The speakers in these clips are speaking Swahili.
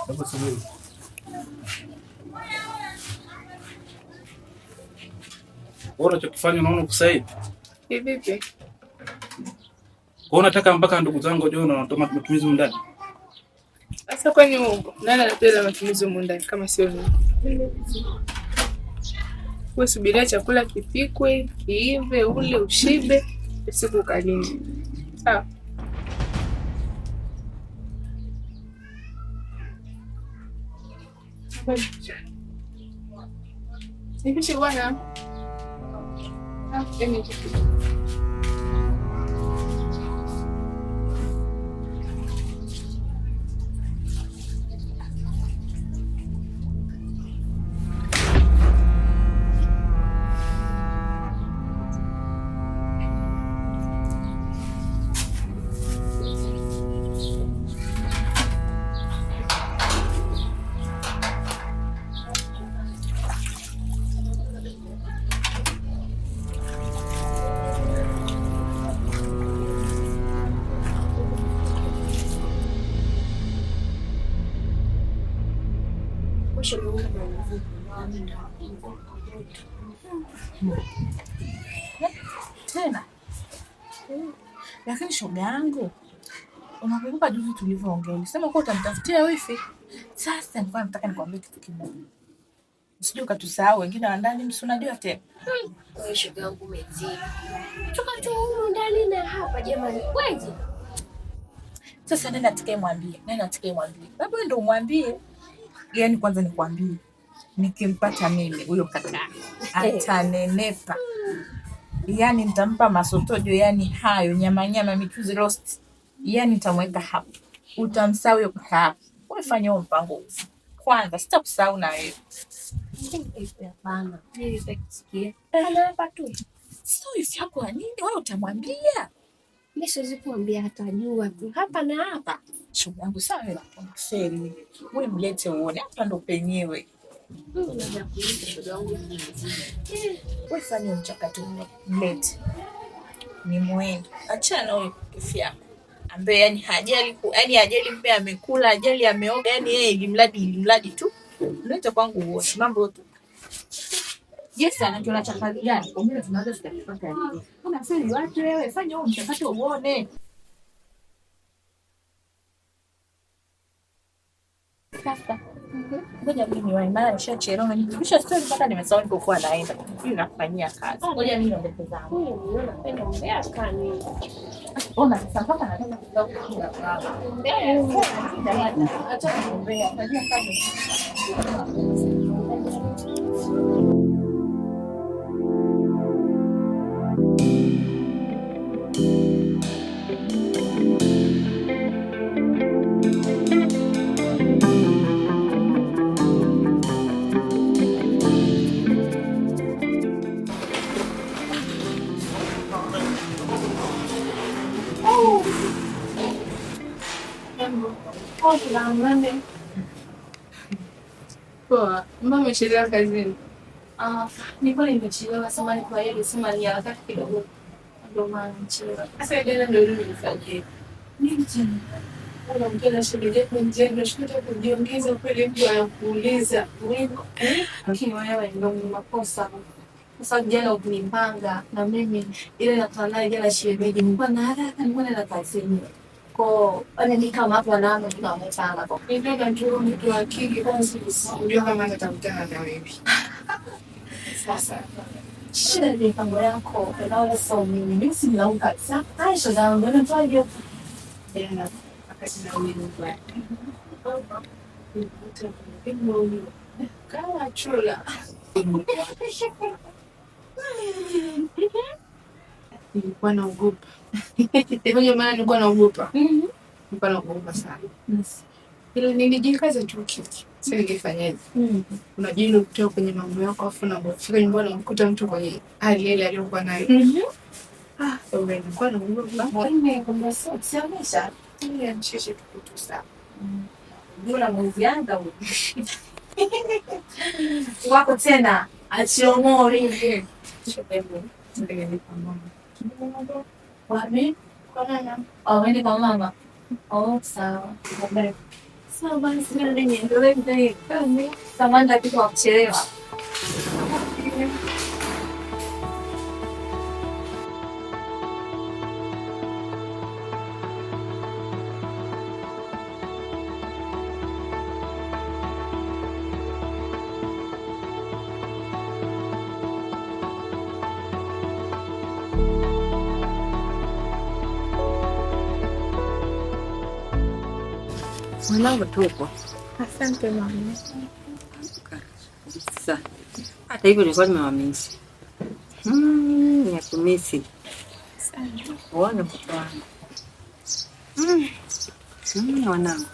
Hebu subiri. Wewe unachokifanya unaona uko sahihi? Vipi? Wewe unataka mpaka ndugu zangu wajue unatoa matumizi humu ndani? Sasa kwani nani anapenda matumizi humu ndani kama sio mimi? Wewe subiria chakula kipikwe, kiive, ule ushibe, usiku ukalinde. Sawa? Nipishe bwana. Ah, Tena lakini shoga yangu, unakumbuka juzi tulivyoongea, ulisema kuwa utamtafutia wifi. Sasa nilikuwa nataka nikwambie kitu kimoja, usije ukatusahau wengine wa ndani, msi unajua tena. Wewe shoga yangu umezidi. Toka tu humu ndani na hapa jamani. Kweli? Sasa nani atakayemwambia? Nani atakayemwambia? Labda wewe ndio umwambie. Yaani kwanza nikwambie, nikimpata mimi huyo kaka atanenepa, yaani nitampa masotojo, yaani hayo nyama nyama, michuzi roast, yaani nitamweka hapo, utamsahau huyo kaka hapo. Wewe fanya huo mpango kwanza, sitakusahau na wewe. Hapana. Mimi sitaki kusikia. Ana hapa tu. Sio wifi yako wa nini? Wewe utamwambia Mimi siwezi kuambia, atajua tu hapa na hapa. shoga yangu. Sawa, wewe unafeli, wewe mlete uone, hapa ndo penyewe. Unaweza kuita shoga yangu. Wewe fanya mchakato, mlete ni mwendo, achana na huyo wifi yako ambaye yani hajali yani hajali mpe amekula, hajali ameoga, yani yeye ilimradi ilimradi tu. Mlete kwangu uone mambo yote. Yes, anakiona cha kazi gani? Kwa mimi tunaweza tukakipata lini? Unafeli watu wewe, fanya huo mchakato uone. Sasa ngoja mimi niwahi, maana nishachelewa, nimerudisha story mpaka nimesahau nilipokuwa naenda. Hiyo nakufanyia kazi. Ngoja mimi niondoke zangu. Huyu niona napenda umbea kani. Ona sasa mpaka nataka kutoka kufunga mlango. Umbea huyu. Acha kuombea, fanyia kazi. Poa, mbona umechelewa kazini? Ah, nilikuwa nimechelewa samahani, kwa hiyo nilisema ni harakati kidogo. Ndio maana nimechelewa. Sasa jana ndio nilifanyia. Nini tena? Unaongea na shemeji yako njiani, unashindwa kujiongeza kweli, mtu anakuuliza. Lakini wewe ndio mwenye makosa. Sasa jana ukinipanga na mimi ile nakutana naye jana shemeji, nilikuwa na haraka, nilikuwa naenda kazini. Kwa hiyo ni kama hapo na tunamtana. Nilitoka tu mtu wa kike kwanza, sikujua kama atakutana na wewe. Sasa Shida ni mipango yako, na sio mimi. Mimi si nilaumu kabisa. Ai, shoga yangu, unatoa hiyo. Jana wakati narudi nyumbani nilikuta huyu kama chula. Nilikuwa naogopa. Unajua maana nilikuwa naogopa. Nilikuwa naogopa sana. Ila nilijikaza tu kiki. Sasa ningefanyaje? Unajua ile kutoka kwenye mambo yako afu unapofika nyumbani unamkuta mtu kwenye hali ile aliyokuwa nayo. Ah, wewe nilikuwa naogopa. Mimi kwamba sio sionyesha. Ili anisheshe tu kitu sawa. Mbona mwezi anga huyu? Wako tena achiomori. Wapi? Kwa mama. Oh, uende kwa mama. Oh, sawa. Sawa basi, mimi niendelee mbele. Samahani lakini kwa kuchelewa. Mwanangu tupo. Asante mama. Kabisa. Hata hivyo nilikuwa nimewamisi. Nakumisi. Asante. Uone mtoto wangu. Mwanangu.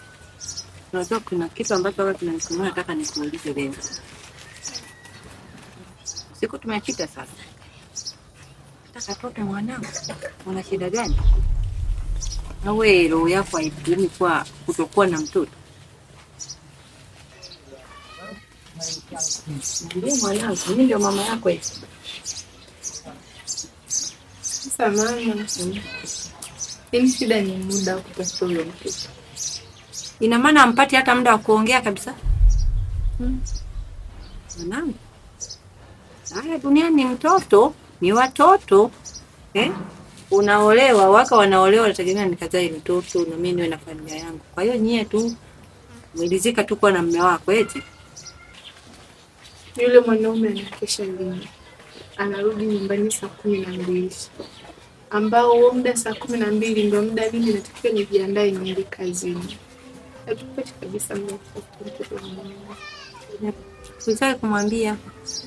Unajua kuna kitu ambacho huwa kinanisumbua, nataka nikuulize leo. Siku tumefika sasa. Nataka tote mwanangu. Una shida gani? Na wewe roho yako haikuumi kwa kutokuwa na mtoto? Ndiyo mwanangu, mimi ndio mama yako eti. Sasa mama, yaani shida ni muda wa kutafuta huyo mtoto. Ina maana ampati hata muda wa kuongea kabisa? Mwanangu, haya dunia ni mtoto, ni watoto. Unaolewa, waka wanaolewa, nategemea nikazae mtoto na mimi niwe na familia yangu. Kwa hiyo nyie tu mlizika tu kuwa na mume wako eti. Yule mwanaume anakesha lini? Anarudi nyumbani saa 12. Ambao huo muda saa 12 ndio muda mimi natakiwa nijiandae niende kazini. Hatupati kabisa muda wa kutafuta mtoto wa mwanaume. Usitaki kumwambia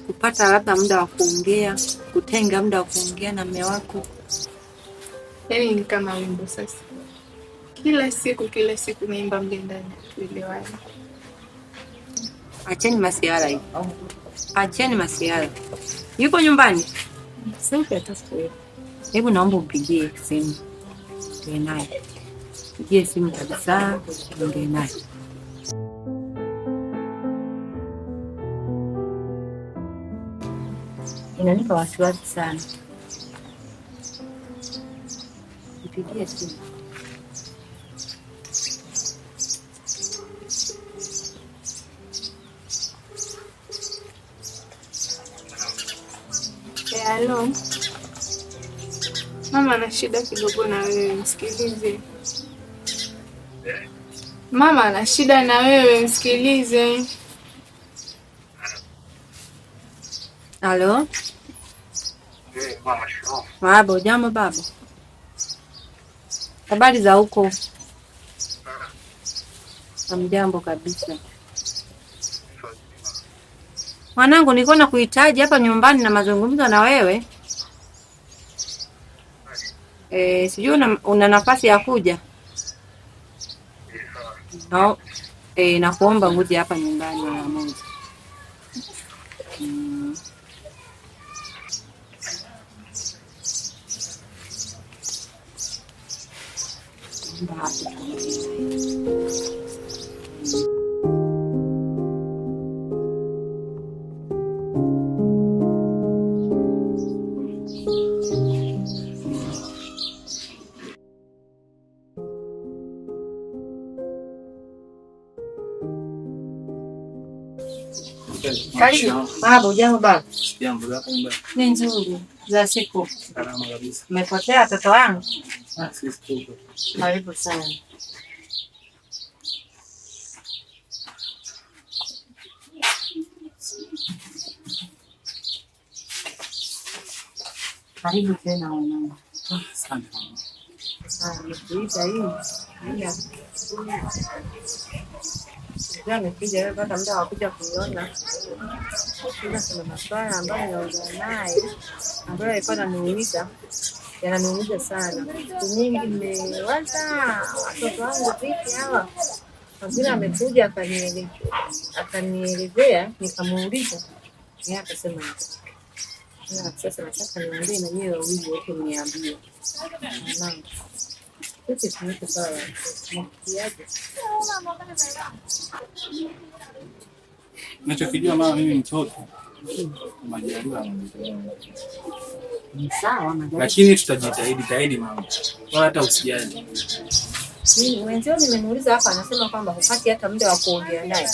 kupata labda muda wa kuongea, kutenga muda wa kuongea na mume wako. Yaani ni kama wimbo sasa. Kila siku naimba mle ndani, tuelewane. Acheni masiara hivi. Acheni masiara. Yuko nyumbani? Sasa atakuwa. Hebu naomba umpigie simu. Ongee naye. Pigie simu kabisa, ongee naye. Inanipa wasiwasi sana. Mpigie simu. Halo. Mama ana shida kidogo na wewe, msikilize. Mama ana shida na wewe, msikilize. Halo? Mama, shikamoo. Baba, jambo baba. Habari za huko? Hamjambo kabisa. Mwanangu, nilikuwa nakuhitaji hapa nyumbani na mazungumzo na wewe. Sijui una nafasi ya kuja? No. Nakuomba uje hapa nyumbani mara moja. Karibu. Baba, hujambo baba? Jambo lako nyumbani. Ni nzuri. Za siku. Salama kabisa. Umepotea watoto wangu? Sisi tupo. Karibu sana. Karibu tena mwanangu. Asante mama. Nimekuita hii. Ndio nimekuja wewe mpaka muda wa kuja kuniona. Ila kuna maswala ambayo naongea naye ambayo alikuwa ananiuliza, yananiumiza sana. Siku nyingi nimewaza watoto wangu vipi hawa. Mwingine amekuja akanielezea, nikamuuliza, yeye akasema sasa nataka niongee na nyewe wawili wote mniambie. Mwanangu, sisi tunacho sawa la mkiaje? Nachokijua mama, mimi mtoto majaliwa. Sawa, majaliwa. Lakini tutajitahidi tahidi mama. Wala hata usijali. Mimi wenzio nimemuuliza hapa, anasema kwamba hupati hata muda wa kuongea naye.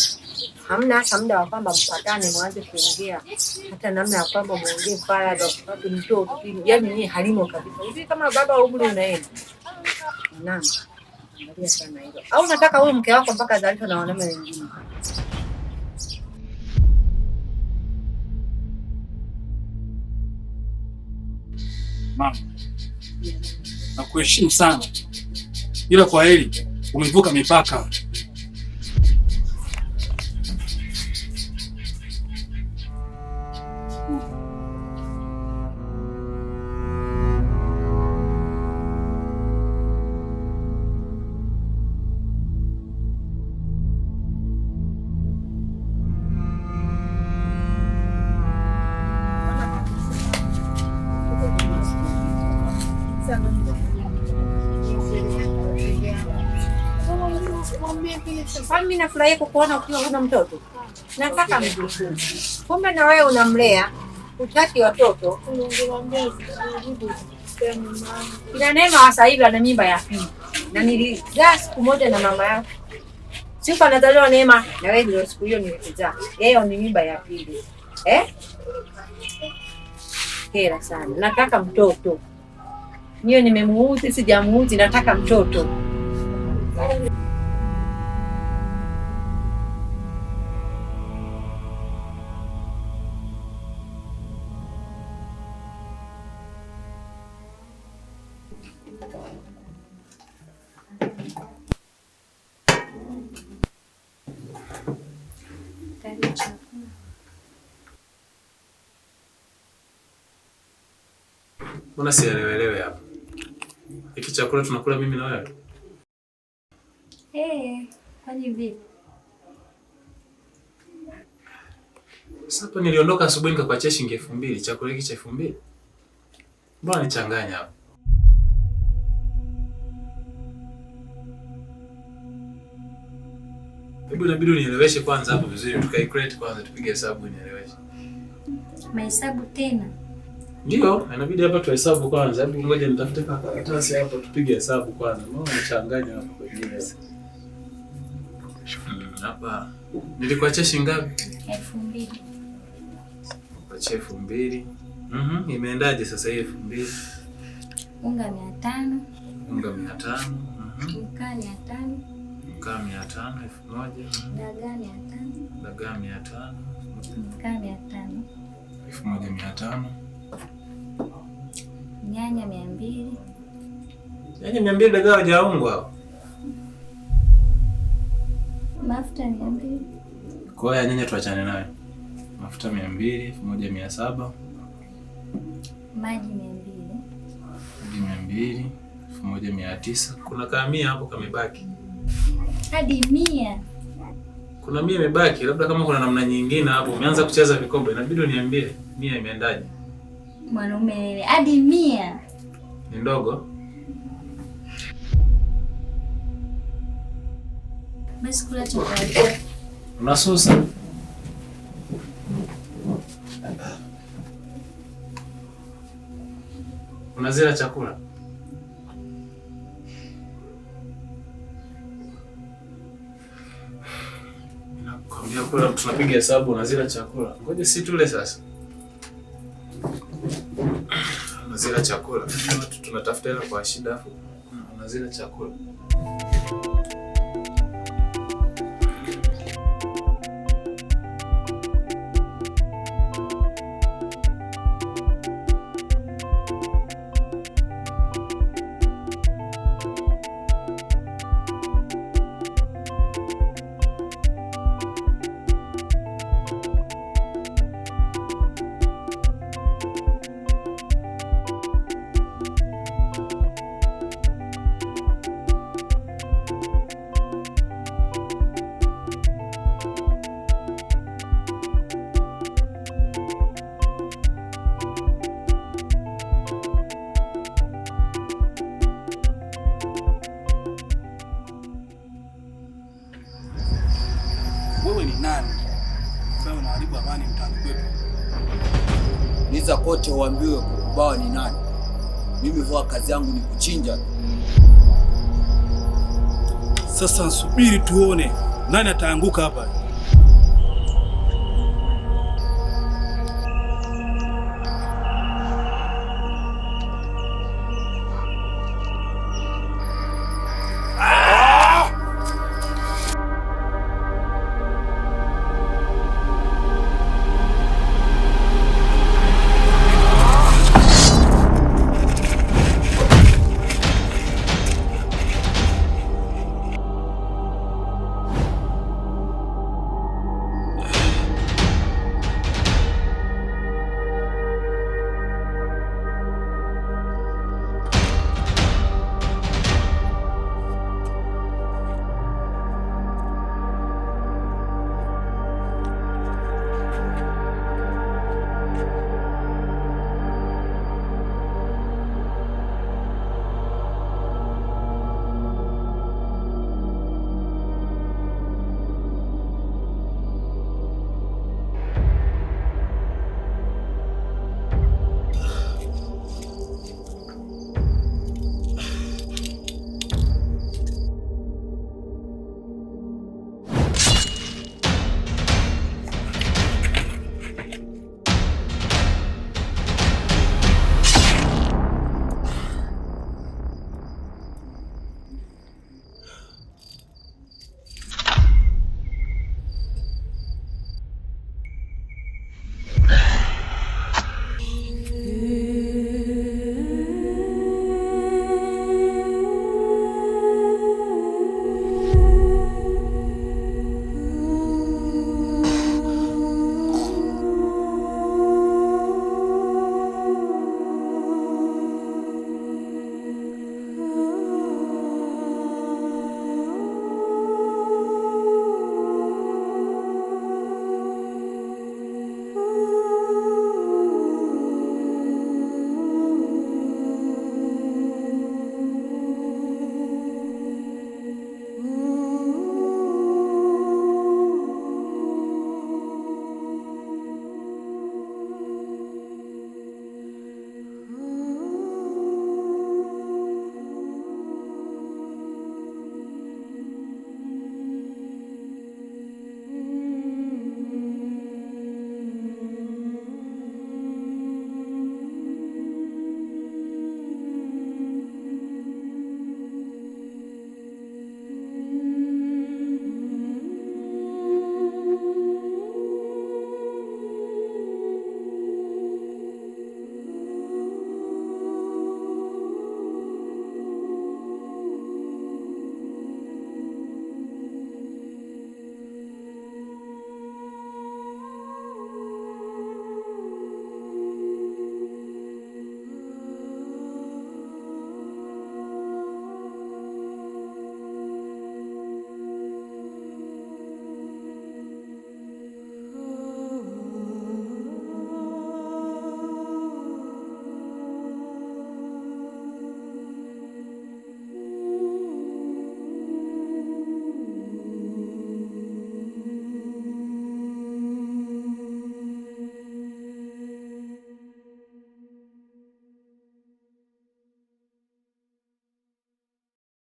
Hamna hata muda wa kwamba mpatane mwanze kuongea, hata namna ya kwamba muongee faragha, hupati mtoto, yaani nyinyi halimo kabisa. Hivi kama baba umri unaenda. Naam. Angalia sana hilo. Au unataka huyu mke wako mpaka azalishwe na wanaume wengine? Mama, nakuheshimu sana, ila kwa heri umevuka mipaka. Mimi nafurahia kukuona ukiwa huna mtoto. Nataka mjukuu. Kumbe na wewe unamlea, hutaki watoto. Ila Neema sasa hivi ana mimba ya pili. Na nilizaa siku moja na mama yake. Siku anazaliwa Neema na wewe ndio siku hiyo nilikuzaa. Yeye ni mimba ya pili. Hera sana. Nataka mtoto. Niyo nimemuuzi, sijamuuzi, nataka mtoto. Mbona sielewelewe hapa? Hiki chakula tunakula mimi na wewe? Kwani vipi? Sasa hapa niliondoka asubuhi nikakuachia shilingi 2000, chakula hiki cha 2000. Mbona nichanganya hapa? Hebu inabidi unieleweshe kwanza hapo vizuri, tukai-create kwanza tupige hesabu unieleweshe. Mahesabu tena? Ndio, inabidi hapa tuhesabu kwanza. Hebu ngoja nitafute karatasi hapa tupige hesabu kwanza. Mbona unachanganya hapo kwingine? Hapa nilikuachia shilingi ngapi? 2000. Kuachia 2000. Imeendaje sasa hii 2000? Unga 500. Unga 500. Mkaa 500. Mkaa 500, 1000. Dagaa 500. Dagaa 500. Mkaa 500. 1500. Nyanya 200. Nyanya 200 dagaa hajaungwa hapo. Mafuta 200. Kwa hiyo nyanya tuachane nayo. Mafuta 200, 1700. Maji 200. Maji 200, 1900. Kuna kama 100 hapo kamebaki. Hadi 100. Kuna 100 imebaki, labda kama kuna namna nyingine hapo umeanza kucheza vikombe, inabidi uniambie 100 imeendaje. Mwanaume hadi 100. Ni ndogo. Basi kula chakula. Unasusa. Unazila chakula. Nakwambia kula, tunapiga hesabu unazila chakula. Ngoja si tule sasa. Unazila chakula. Watu tunatafuta hela kwa shida afu unazila chakula. Anaharibu amani mtaani kwetu. Niza kote uambiwe kukubawa ni nani. Mimi huwa kazi yangu ni kuchinja tu. Sasa subiri tuone nani ataanguka hapa.